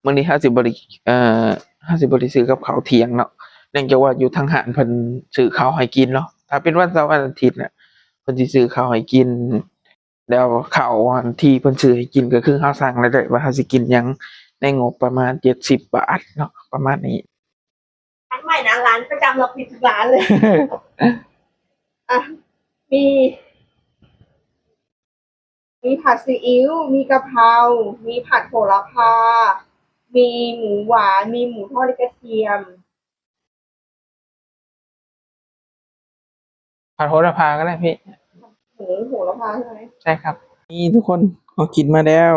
ມື້ນີ້ເຮົາຊິບໍ່ໄດ້ ເອີ ເຮົາຊິບໍ່ໄດ້ຊື້ກັບເຂົ້າທ່ຽງເນາະ ເນື່ອງຈາກວ່າຢູ່ທາງຮ້ານເພິ່ນຊື້ເຂົ້າໃຫ້ກິນເນາະ. ຖ້າເປັນວັນເສົາວັນອາທິດນະ ເພິ່ນຊິຊື້ເຂົ້າໃຫ້ກິນ ແລ້ວເຂົ້າອັນທີ່ເພິ່ນຊື້ໃຫ້ກິນ ກໍຄືເຮົາສັ່ງໄດ້ເລີຍວ່າເຮົາຊິກິນຫຍັງ ໃນງົບປະມານເຈັດສິບບາດເນາະ ປະມານນີ້. ร้านใหม่นะ ร้านประจำเราปิดทุกร้านเลย อ่ะ มี มีผัดซีอิ๊ว มีกะเพรา มีผัดโหระพา มีหมูหวาน มีหมูทอดกระเทียม ผัดโหระพาก็ได้พี่ หมูโหระพาใช่ไหม? ใช่ครับ นี่ทุกคน เขากินมาแล้ว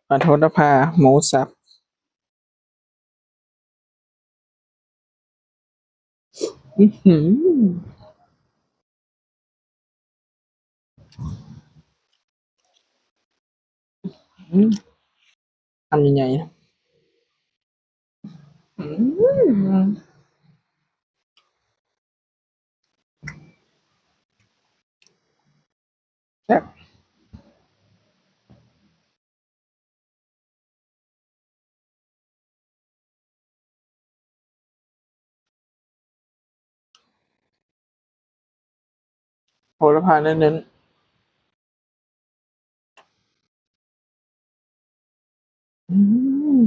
ผัดโหระพา หมูสับ อื้อหือ อืม คำใหญ่ๆ นะ อืม แซ่บ โหระพาเน้นๆ อืม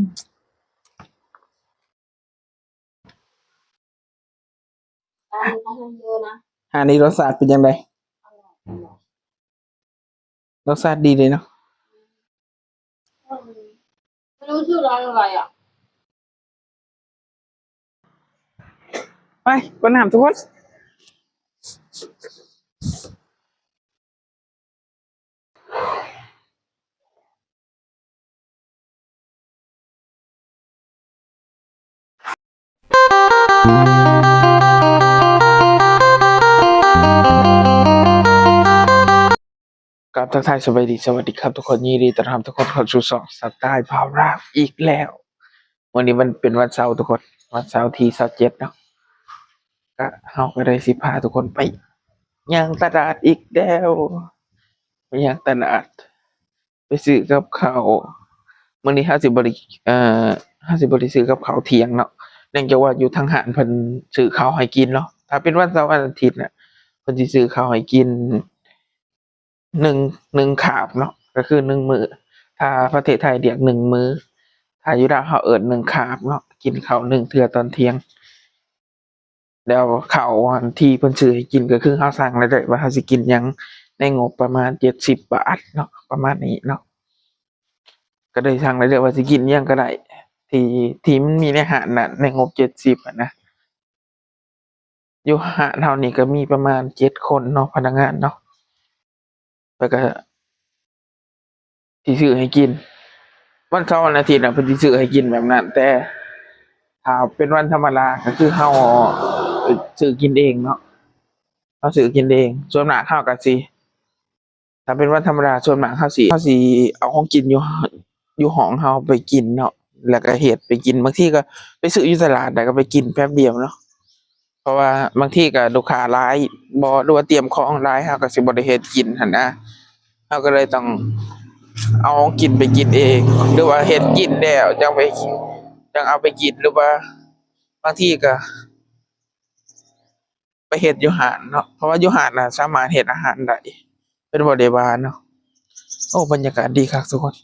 ร้านนี้เขาให้เยอะนะ อันนี้รสชาติเป็นจั่งใด? อร่อย อร่อย รสชาติดีเลยเนาะ อืม ไม่รู้ชื่อร้านอะไรอะ ไป กดน้ำทุกคน กราบทักทายสบายดี สวัสดีครับทุกคน ยินดีต้อนรับทุกคนเข้าสู่ช่องสไตล์บ่าวลาวอีกแล้ว มื้อนี้มันเป็นวันเสาร์ทุกคน วันเสาร์ที่ซาวเจ็ดเนาะ กะ เฮาก็ได้สิพาทุกคนไปย่างตลาดอีกแล้ว ไปย่างตลาด ไปซื้อกับข้าว มื้อนี้เฮาสิบ่ได้ เอ่อ เฮาสิบ่ได้ซื้อกับข้าวเที่ยงเนาะ เนื่องจากว่าอยู่ทางร้านเพิ่นซื้อข้าวให้กินเนาะ ถ้าเป็นวันเสาร์วันอาทิตย์น่ะ เพิ่นสิซื้อข้าวให้กิน หนึ่ง หนึ่งคาบเนาะ ก็คือหนึ่งมื้อ ถ้าประเทศไทยเรียกหนึ่งมื้อ ถ้าอยู่ลาวเฮาเอิ้นหนึ่งคาบเนาะ กินข้าวหนึ่งเทื่อตอนเที่ยง แล้วข้าวอันที่เพิ่นซื้อให้กิน ก็คือเฮาสั่งได้เลยว่าเฮาสิกินหยัง ในงบประมาณเจ็ดสิบบาทเนาะ ประมาณนี้เนาะ ก็เลยสั่งได้เลยว่าสิกินหยังก็ได้ ที่ ที่มันมีในร้านนั้น ในงบเจ็ดสิบอะนะ อยู่ร้านเฮานี่ก็มีประมาณเจ็ดคนเนาะ พนักงานเนาะ แล้วก็สิซื้อให้กิน วันเสาร์วันอาทิตย์น่ะเพิ่นสิซื้อให้กินแบบนั้น แต่ถ้าเป็นวันธรรมดาก็คือเฮาซื้อกินเองเนาะ เฮาซื้อกินเอง ส่วนมากเฮาก็สิ ถ้าเป็นวันธรรมดาส่วนมากเฮาสิ เฮาสิเอาของกินอยู่ อยู่ห้องเฮาไปกินเนาะ แล้วก็เฮ็ดไปกิน บางทีก็ไปซื้ออยู่ตลาด แล้วก็ไปกินแป๊บเดียวเนาะ เพราะว่าบางทีก็ลูกค้าหลายบ่ หรือว่าเตรียมของหลาย เฮาก็สิบ่ได้เฮ็ดกินหั้นนะ เฮาก็เลยต้องเอาของกินไปกินเอง หรือว่าเฮ็ดกินแล้วจั่งไป จั่งเอาไปกิน หรือว่าบางทีก็ ไปเฮ็ดอยู่ห้านเนาะ เพราะว่าอยู่ห้านน่ะสามารถเฮ็ดอาหารได้ เพิ่นบ่ได้ว่าเนาะ โอ้ บรรยากาศดีคักทุกคน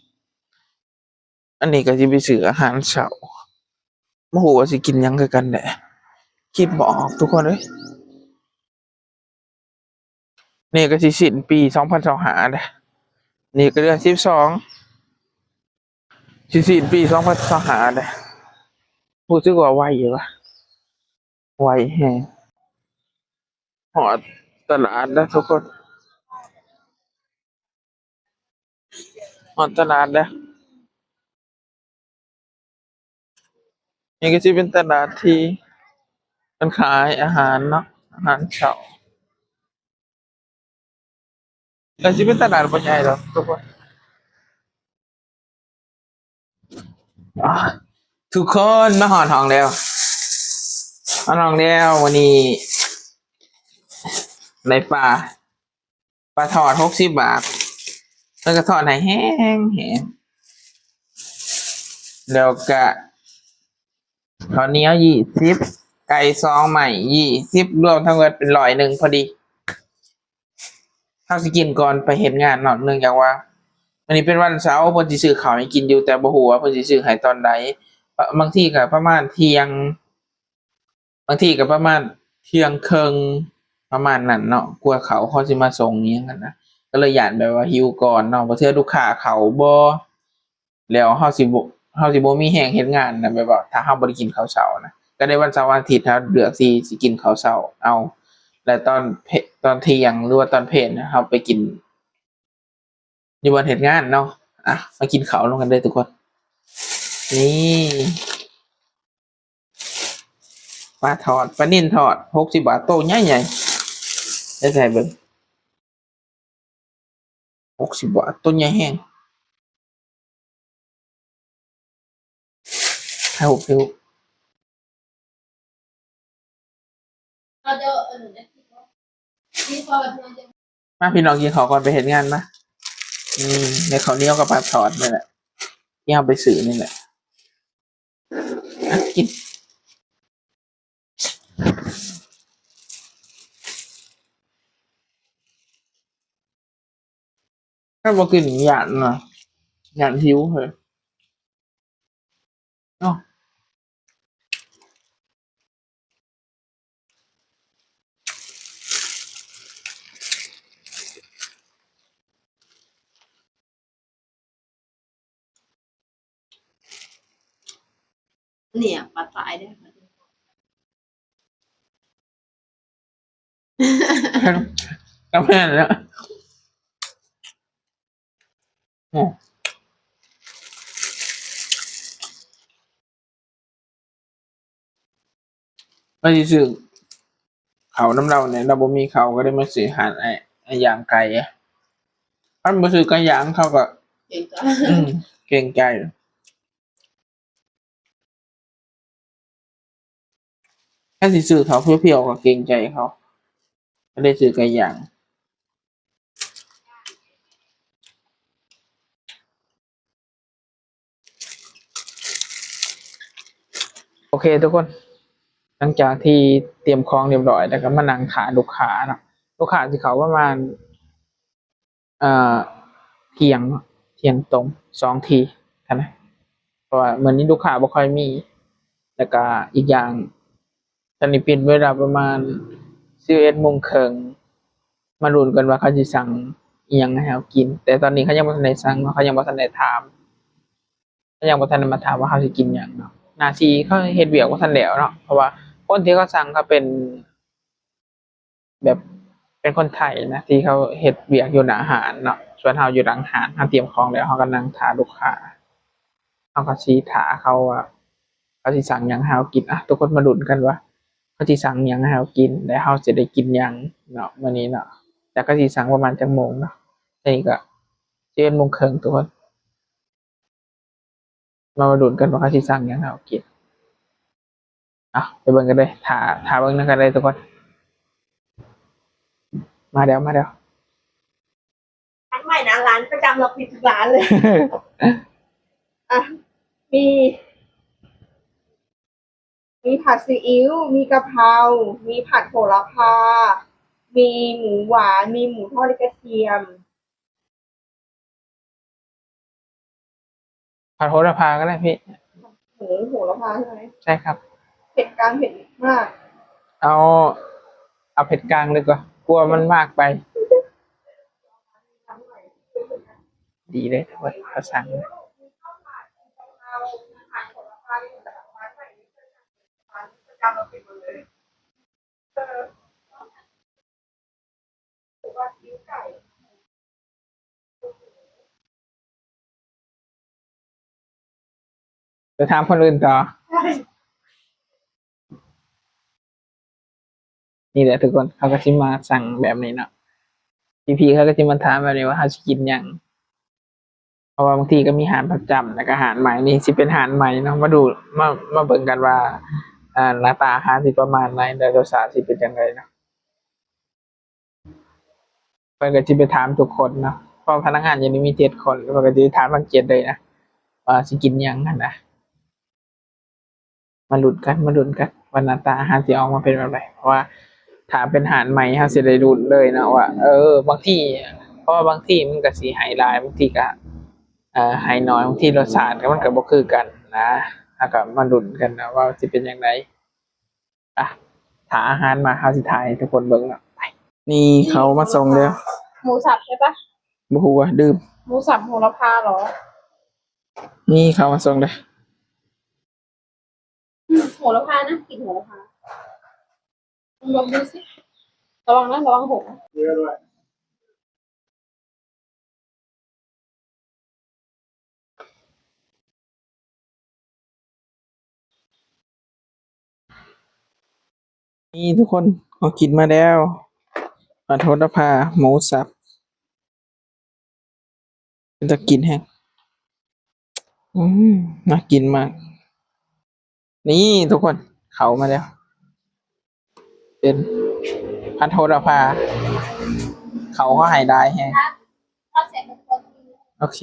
อันนี้ก็สิไปซื้ออาหารเช้า บ่ฮู้ว่าสิกินหยังคือกันแหละ คิดบ่ออกทุกคนเอ้ย นี่ก็สิสิ้นปีสองพันซาวห้าเด้ นี่ก็เดือนสิบสอง สิสิ้นปีสองพันซาวห้าเด้ รู้สึกว่าไวอยู่วะ ไวแฮง ฮอดตลาดแล้วทุกคน ฮอดตลาดแล้ว นี่ก็สิเป็นตลาดที่เพิ่นขายอาหารเนาะ อาหารเช้า ก็สิเป็นตลาดบ่ใหญ่ดอกทุกคน อ่า ทุกคนมาฮอดห้องแล้ว ฮอดห้องแล้ว มื้อนี้ได้ปลา ปลาทอดหกสิบบาท เพิ่นก็ทอดให้แฮงแฮง ແລ້ວກະເຂົ້າໜຽວຊາວ ໄກ່ສອງໄມ້ຊາວ ລວມທັງໝົດເປັນຮ້ອຍໜຶ່ງພໍດີ. ເຮົາຊິກິນກ່ອນໄປເຮັດງານເນາະ ເນື່ອງຈາກວ່າມື້ນີ້ເປັນວັນເສົາ ເພິ່ນຊິຊື້ເຂົ້າໃຫ້ກິນຢູ່ ແຕ່ບໍ່ຮູ້ວ່າເພິ່ນຊິຊື້ໃຫ້ຕອນໃດ. ບາງທີກໍປະມານທ່ຽງ ບາງທີກໍປະມານທ່ຽງເຄິ່ງ ປະມານນັ້ນເນາະ ກວ່າເຂົາ ເຂົາຊິມາສົ່ງອີ່ຫຍັງຫັ້ນນະ ກໍເລີຍຢ້ານແບບວ່າຫິວກ່ອນເນາະ ບາງເທື່ອລູກຄ້າເຂົ້າບໍ່ ແລ້ວເຮົາຊິບໍ່ ເຮົາຊິບໍ່ມີແຮງເຮັດງານນະ ແບບວ່າຖ້າເຮົາບໍ່ໄດ້ກິນເຂົ້າເຊົ້ານະ. ກໍໃນວັນເສົາວັນອາທິດ ເຮົາເລືອກທີ່ຊິກິນເຂົ້າເຊົ້າເອົາ ແລະຕອນເພ ຕອນທ່ຽງ ຫຼືວ່າຕອນເພນ ເຮົາໄປກິນຢູ່ບ່ອນເຮັດງານເນາະ. ອ່ະ ມາກິນເຂົ້ານຳກັນເດີ້ທຸກຄົນ. ນີ້ ປາທອດ ປານິນທອດ ຫົກສິບບາດ ໂຕໃຫຍ່ໆ ໃຫ້ເບິ່ງ ຫົກສິບບາດ ໂຕໃຫຍ່ແຮງ. ຖ່າຍຮູບ ຖ່າຍຮູບ. ມາພີ່ນ້ອງ ກິນເຂົ້າກ່ອນໄປເຮັດງານມາ. ອືມ ໃນເຂົ້າໜຽວກັບປາທອດນີ້ແຫຼະ ທີ່ເຮົາໄປຊື້ນີ້ແຫຼະ. ອ່ະ ກິນ. ຖ້າບໍ່ກິນຢ້ານນະ ຢ້ານຫິວເຮີ້ຍເນາະ. ນີ້ປາຕາຍເດ້ ກໍແມ່ນແລ້ວ. ໂອ້ ວ່າຊິຊື້ເຂົ້ານຳລາວແດ່ ລາວບໍ່ມີເຂົ້າ ກໍໄດ້ມາຊື້ຮ້ານອ້າຍ ອ້າຍຢ່າງໄກ່. ຄັນບໍ່ຊື້ໄກ່ຢ່າງ ເຂົາກໍ ເກງໃຈ ອືມ ເກງໃຈ. ຄັນຊິຊື້ເຂົ້າພຽວໆ ກໍເກງໃຈເຂົາ ກໍໄດ້ຊື້ໄກ່ຢ່າງ. ໂອເຄທຸກຄົນ ຫຼັງຈາກທີ່ຕຽມຂອງຮຽບຮ້ອຍແລ້ວ ກໍມານັ່ງຖ້າລູກຄ້າເນາະ. ລູກຄ້າຊິເຂົ້າປະມານ ເອີ ທ່ຽງເນາະ ທ່ຽງຕົງ ສອງທີ່ເທົ່ານັ້ນ ເພາະວ່າມື້ນີ້ລູກຄ້າບໍ່ຄ່ອຍມີ. ແລ້ວກະອີກຢ່າງ ຕອນນີ້ປິດເວລາປະມານສິບເອັດໂມງເຄິ່ງ ມາລຸ້ນກັນວ່າເຂົາຊິສັ່ງອີ່ຫຍັງໃຫ້ເຮົາກິນ. ແຕ່ຕອນນີ້ເຂົາຍັງບໍ່ທັນໄດ້ສັ່ງເນາະ ເຂົາຍັງບໍ່ທັນໄດ້ຖາມ ເຂົາຍັງບໍ່ທັນໄດ້ມາຖາມວ່າເຮົາຊິກິນຫຍັງເນາະ. ໜ້າທີ່ເຂົາເຮັດວຽກບໍ່ທັນແລ້ວເນາະ ເພາະວ່າຄົນທີ່ເຂົາສັ່ງເຂົາເປັນ ແບບເປັນຄົນໄທນະ ທີ່ເຂົາເຮັດວຽກຢູ່ໜ້າຮ້ານເນາະ ສ່ວນເຮົາຢູ່ຫຼັງຮ້ານ. ເຮົາຕຽມຂອງແລ້ວ ເຮົາກໍນັ່ງຖ້າລູກຄ້າ ເຮົາກໍຊິຖ້າເຂົາວ່າເຂົາຊິສັ່ງຫຍັງໃຫ້ເຮົາກິນ. ອ່ະ ທຸກຄົນມາລຸ້ນກັນວ່າເຂົາຊິສັ່ງຫຍັງໃຫ້ເຮົາກິນ ແລະເຮົາຊິໄດ້ກິນຫຍັງເນາະ ມື້ນີ້ເນາະ. ແລ້ວເຂົາຊິສັ່ງປະມານຈັກໂມງເນາະ? ນີ້ກໍສິບເອັດໂມງເຄິ່ງ ທຸກຄົນ. ມາລຸ້ນກັນວ່າເຂົາຊິສັ່ງຫຍັງໃຫ້ເຮົາກິນ. ເອົາ ໄປເບິ່ງກັນເລີຍ ຖ້າ ຖ້າເບິ່ງນຳກັນເລີຍທຸກຄົນ. ມາແລ້ວ ມາແລ້ວ. ຮ້ານໃໝ່ນະ ຮ້ານປະຈຳ ເຮົາປິດທຸກຮ້ານເລີຍ. ອ່ະ ມີ ມີຜັດຊີອິ້ວ ມີກະເພົາ ມີຜັດໂຫລະພາ ມີໝູຫວານ ມີໝູທອດກະທຽມ. ຜັດໂຫລະພາກໍໄດ້ພີ່. ໝູໂຫລະພາໃຊ່ໄໝ? ໃຊ່ຄັບ. ເຜັດກາງເຜັດມາກ? ເອົາ ເອົາເຜັດກາງດີກວ່າ ກົວມັນມາກໄປ. ດີເລີຍ ເຂົາສັ່ງ. ໄປຖາມຄົນອື່ນຕໍ່. ນີ້ແຫຼະທຸກຄົນ ເຂົາກໍຊິມາສັ່ງແບບນີ້ເນາະ. ພີ່ໆ ເຂົາກໍຊິມາຖາມແບບນີ້ວ່າເຮົາຊິກິນຫຍັງ. ເພາະວ່າບາງທີກໍມີຮ້ານປະຈຳ ແລ້ວກໍຮ້ານໃໝ່. ນີ້ຊິເປັນຮ້ານໃໝ່ເນາະ ມາດູ ມາ ມາເບິ່ງກັນວ່າ ອາ ໜ້າຕາຮ້ານຊິປະມານໃດ ແລະ ລົດຊາດຊິເປັນຈັ່ງໃດເນາະ. ເພິ່ນກໍຊິໄປຖາມທຸກຄົນເນາະ ເພາະພະນັກງານຢູ່ນີ້ມີເຈັດຄົນ ເພິ່ນກໍຊິໄປຖາມທັງເຈັດເລີຍນະ ວ່າຊິກິນຫຍັງຫັ້ນນະ. ມາລຸ້ນກັນ ມາລຸ້ນກັນວ່າໜ້າຕາອາຫານຊິອອກມາເປັນແບບໃດ ເພາະວ່າຖ້າເປັນຮ້ານໃໝ່ ເຮົາຊິໄດ້ລຸ້ນເລີຍເນາະວ່າ ເອີ ບາງທີ ເພາະວ່າບາງທີມັນກໍຊິໃຫ້ຫຼາຍ ບາງທີກໍ ເອີ ໃຫ້ໜ້ອຍ ບາງທີລົດຊາດກໍ ມັນກໍບໍ່ຄືກັນນະ. ເຮົາກໍມາລຸ້ນກັນນະວ່າຊິເປັນຈັ່ງໃດ. ອ່ະ ຖ້າອາຫານມາ ເຮົາຊິຖ່າຍໃຫ້ທຸກຄົນເບິ່ງເນາະ. ໄປ ນີ້ເຂົາມາສົ່ງແລ້ວ. ໝູສັບໃຊ່ປະ? ບໍ່ຮູ້ວ່າ ລືມ. ໝູສັບໂຫລະພາເຫລອ? ນີ້ເຂົາມາສົ່ງແລ້ວ. ອືມ ໂຫລະພານະ ກິນໂຫລະພາ. ລອງເບິ່ງດູຊິ ລະວັງນະ ລະວັງຫົກນະ. ນີ້ທຸກຄົນ ເຮົາກິນມາແລ້ວ ຜັດໂຫລະພາ ໝູສັບ. ເປັນຕາກິນແຮງ. ອືມ ໜ້າກິນມາກ. ນີ້ທຸກຄົນ ເຂົ້າມາແລ້ວ ເປັນຜັດໂຫລະພາ. ເຂົ້າເຂົາໃຫ້ຫຼາຍແຮງ. ໂອເຄ.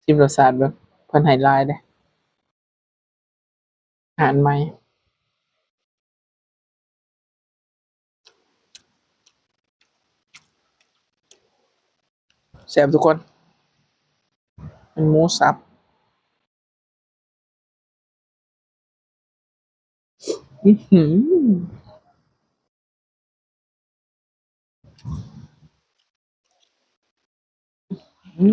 ຊິມລົດຊາດເບິ່ງ ເພິ່ນໃຫ້ຫຼາຍເດ້ ອາຫານໃໝ່. ແຊບທຸກຄົນ ເປັນໝູສັບ. ອືຫື ອື ອື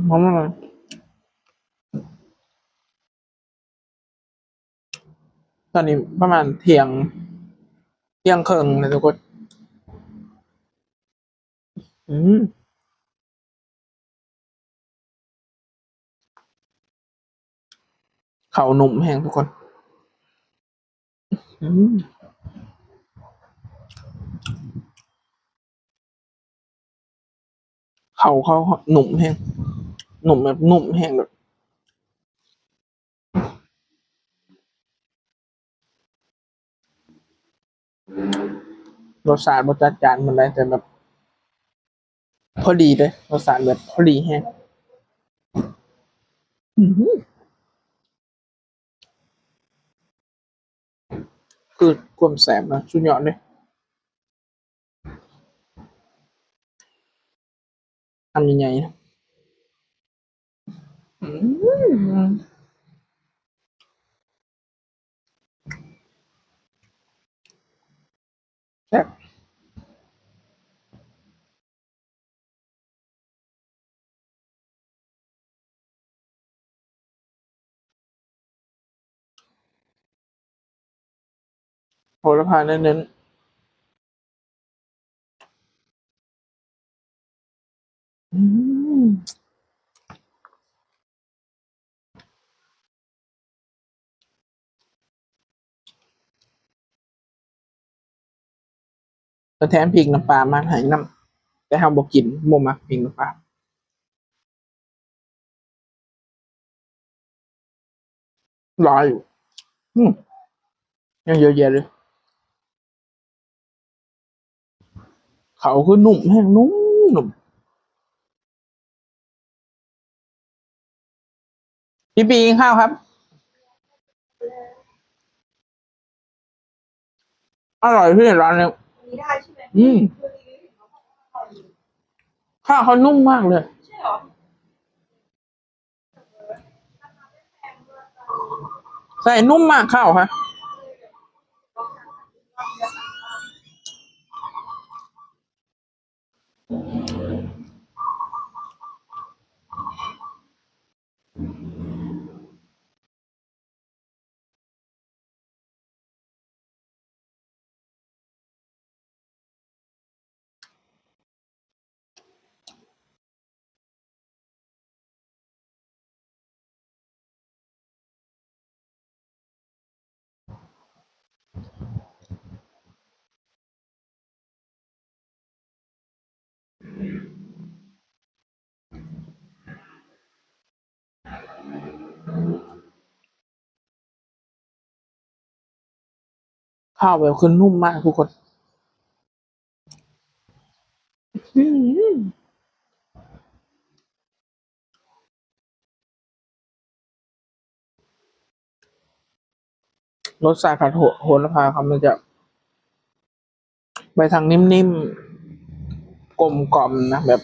ຫອມ. ຕອນນີ້ປະມານທ່ຽງ ທ່ຽງເຄິ່ງແລ້ວທຸກຄົນ. ອືມ ເຂົ້ານຸ້ມແຮງທຸກຄົນ. ອືມ ເຂົ້າ ເຂົ້ານຸ້ມແຮງ ນຸ້ມແບບນຸ້ມແຮງເລີຍ. ລົດຊາດບໍ່ຈັດຈ້ານປານໃດ ແຕ່ແບບພໍດີເດ້ ລົດຊາດແບບພໍດີແຮງ. ອືຫື ຄືຄວາມແຊບນະ ສຸດຍອດເດ້. ຄຳໃຫຍ່ໆ ອືມ ແຊບ. ໂຫລະພາເນັ້ນໆ. ອືມ ກໍແຖມພິກນ້ຳປາມາໃຫ້ນຳ ແຕ່ເຮົາບໍ່ກິນ ບໍ່ມັກພິກນ້ຳປາ. ຫຼາຍຢູ່ ອືມ ຍັງເຍອະແຍະເລີຍ. ເຂົ້າຄືນຸ້ມແຮງ ນຸ້ມໆ. ພີ່ປີກິນຂ້າວຄັບ ອະລ່ອຍພີ່ ຮ້ານນີ້. ອັນນີ້ໄດ້ໃຊ່ໄໝ? ອືມ ຂ້າວເຂົານຸ້ມມາກເລີຍ. ໃຊ່ເຫລໍ? ໃສ່ນຸ້ມມາກ ຂ້າວຫັ້ນ. ຂ້າວແບບຄືນຸ້ມມາກທຸກຄົນ. ອືມ. ລົດຊາດຂອງໂຫ ໂຫລະພາເຂົາມັນຈະໄປທາງນິ້ມໆ ກົມກ່ອມນະ ແບບ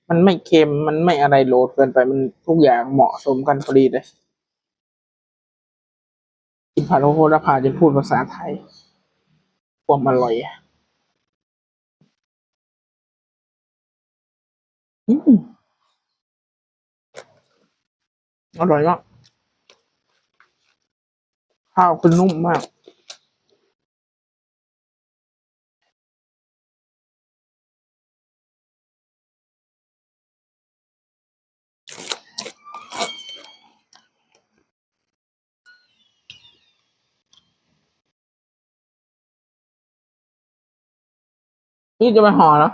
ມັນໄມ່ເຄັມ ມັນໄມ່ອະໄລໂຫຼດເກີນໄປ ມັນທຸກຢ່າງເໝາະສົມກັນພໍດີເດ້. ກິນຜັດໂຫລະພາຈົນພູດພາສາໄທ ຄວາມອະລ່ອຍ. ອືມ ອະລ່ອຍເນາະ ຂ້າວຄືນຸ້ມມາກ. ນີ້ຈະໄປຫໍເນາະ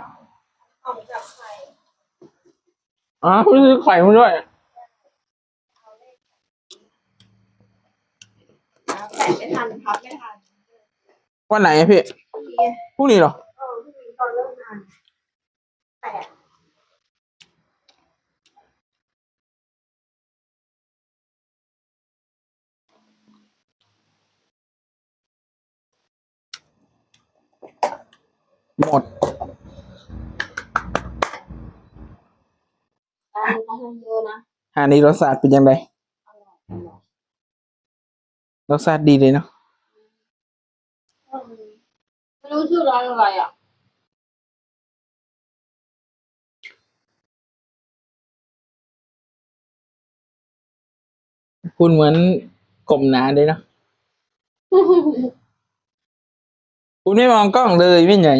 ອໍ ເພິ່ນຊື້ໄຂ່ມາດ້ວຍ ໄຂ່ໄມ່ທັນ ພັບໄມ່ທັນ. ວັນໄຫນອະພີ່? ພລຸ່ງນີ້ ພລຸ່ງນີ້ເນາະ? ເອີ ພລຸ່ງນີ້ຕອນເລີກງານ ແປດ ໝົດ ຮ້ານນີ້ກໍໃຫ້ເຍອະນະ ຮ້ານນີ້ລົດຊາດເປັນຈັ່ງໃດ? ອະລ່ອຍ ອະລ່ອຍ ລົດຊາດດີເລີຍເນາະ. ອືມ ມັນຮູ້ສຶກອະໄລອະ? ຄຸນເໝືອນກົ້ມໜ້າເດ້ເນາະ ຄຸນໄມ່ມອງກ້ອງເລີຍ ແມ່ນຫຍັງ?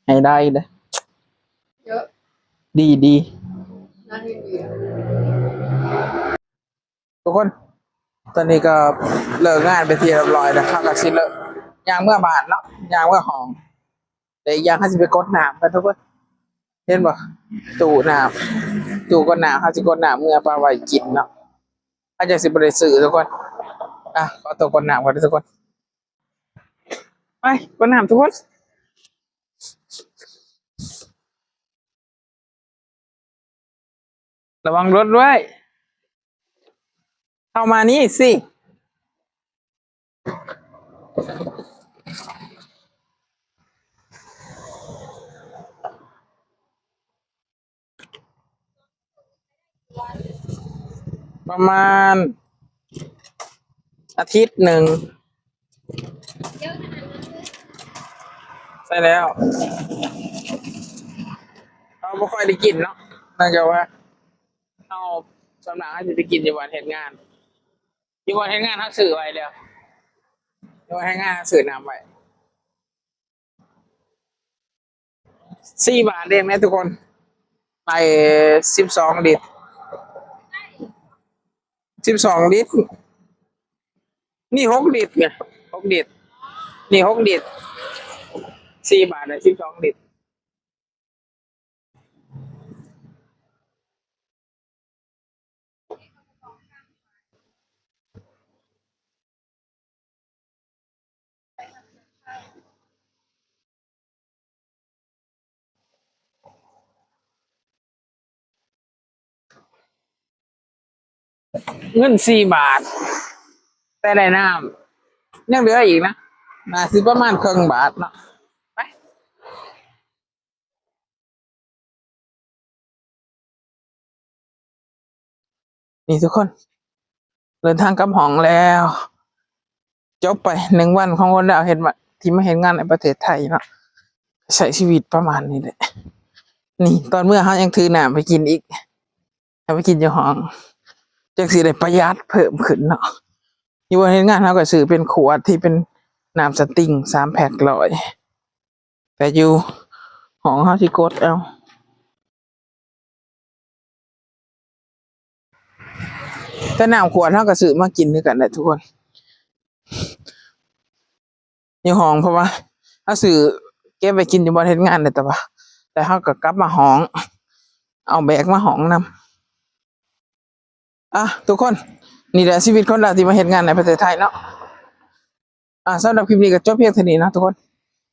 ໃຫ້ໄດ້ເດີ້ ເຍອະ ດີ ດີ ໜ້າທີ່ດີ. ທຸກຄົນ ຕອນນີ້ກໍເລີກງານເປັນທີ່ຮຽບຮ້ອຍແລ້ວ ເຮົາກໍຊິເລີກ ຍ່າງເມືອບ້ານເນາະ ຍ່າງເມືອຫ້ອງ ແຕ່ອີກຢ່າງເຮົາຊິໄປກົດນ້ຳກັນທຸກຄົນ ເຫັນບໍ່? ຕູ້ນ້ຳ ຕູ້ກົດນ້ຳ ເຮົາຊິກົດນ້ຳເມືອໄປໄວ້ກິນເນາະ ເຮົາຈັ່ງຊິບໍ່ໄດ້ຊື້ທຸກຄົນ. ອ່ະ ຂໍຕົວກົດນ້ຳກ່ອນເດີ້ທຸກຄົນ ໄປ ກົດນ້ຳທຸກຄົນ. ລະວັງລົດດ້ວຍ ເຂົ້າມານີ້ຊິ ປະມານອາທິດໜຶ່ງ. ໃຊ່ແລ້ວ ເຮົາບໍ່ຄ່ອຍໄດ້ກິນເນາະ ເນື່ອງຈາກວ່າເຮົາ ສ່ວນມາກເຮົາຊິໄປກິນຢູ່ບ່ອນເຮັດງານ ຢູ່ບ່ອນເຮັດງານເຮົາຊື້ໄວ້ແລ້ວ ຢູ່ບ່ອນເຮັດງານເຮົາຊື້ນ້ຳໄວ້. ສີ່ບາດເອງນະທຸກຄົນ ໄປສິບສອງລິດ ສິບສອງລິດ ນີ້ຫົກລິດນະ ຫົກລິດ ນີ້ຫົກລິດ ສີ່ບາດນະ ສິບສອງລິດ. ເງິນສີ່ບາດ ແຕ່ໄດ້ນ້ຳຍັງເຫຼືອອີກນະ ໜ້າຊິປະມານເຄິ່ງບາດເນາະ ໄປ. ນີ້ທຸກຄົນ ເດີນທາງກັບຫ້ອງແລ້ວ ຈົບໄປໜຶ່ງວັນຂອງຄົນລາວເຮັດມາ ທີ່ມາເຮັດງານໃນປະເທດໄທເນາະ ໃຊ້ຊີວິດປະມານນີ້ແຫຼະ. ນີ້ຕອນເມືອເຮົາຍັງຖືນ້ຳໄປກິນອີກ ເອົາໄປກິນຢູ່ຫ້ອງ ຈັກຊິໄດ້ປະຢັດເພີ່ມຂຶ້ນເນາະ. ຢູ່ບ່ອນເຮັດງານເຮົາກໍຊື້ເປັນຂວດທີ່ເປັນນ້ຳສະຕິງ ສາມແພັກຮ້ອຍ ແຕ່ຢູ່ຫ້ອງເຮົາຊິກົດເອົາ ແຕ່ນ້ຳຂວດເຮົາກໍຊື້ມາກິນຄືກັນແຫຼະທຸກຄົນ ຢູ່ຫ້ອງ ເພາະວ່າເຮົາຊື້ເກັບໄວ້ກິນຢູ່ບ່ອນເຮັດງານແຫຼະ ແຕ່ວ່າ ແຕ່ເຮົາກໍກັບມາຫ້ອງ ເອົາແບກມາຫ້ອງນຳ. ອ່ະ ທຸກຄົນ ນີ້ແຫຼະຊີວິດຄົນລາວທີ່ມາເຮັດງານໃນປະເທດໄທເນາະ. ອ່າ ສຳລັບຄລິບນີ້ກໍຈົບພຽງເທົ່ານີ້ເນາະທຸກຄົນ.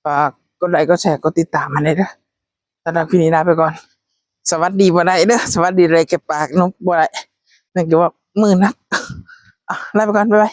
ຝາກກົດໄລ ກົດແຊ ກົດຕິດຕາມໃຫ້ແດ່ເດີ້. ສຳລັບຄລິບນີ້ລາໄປກ່ອນ. ສະຫວັດດີບໍ່ໄດ້ເດີ້. ສະຫວັດດີໄດ້ແຕ່ປາກເນາະ ບໍ່ໄດ້. ນີ້ກໍວ່າມືໜັກ ອ່ະ ລາໄປກ່ອນ ບາຍບາຍ.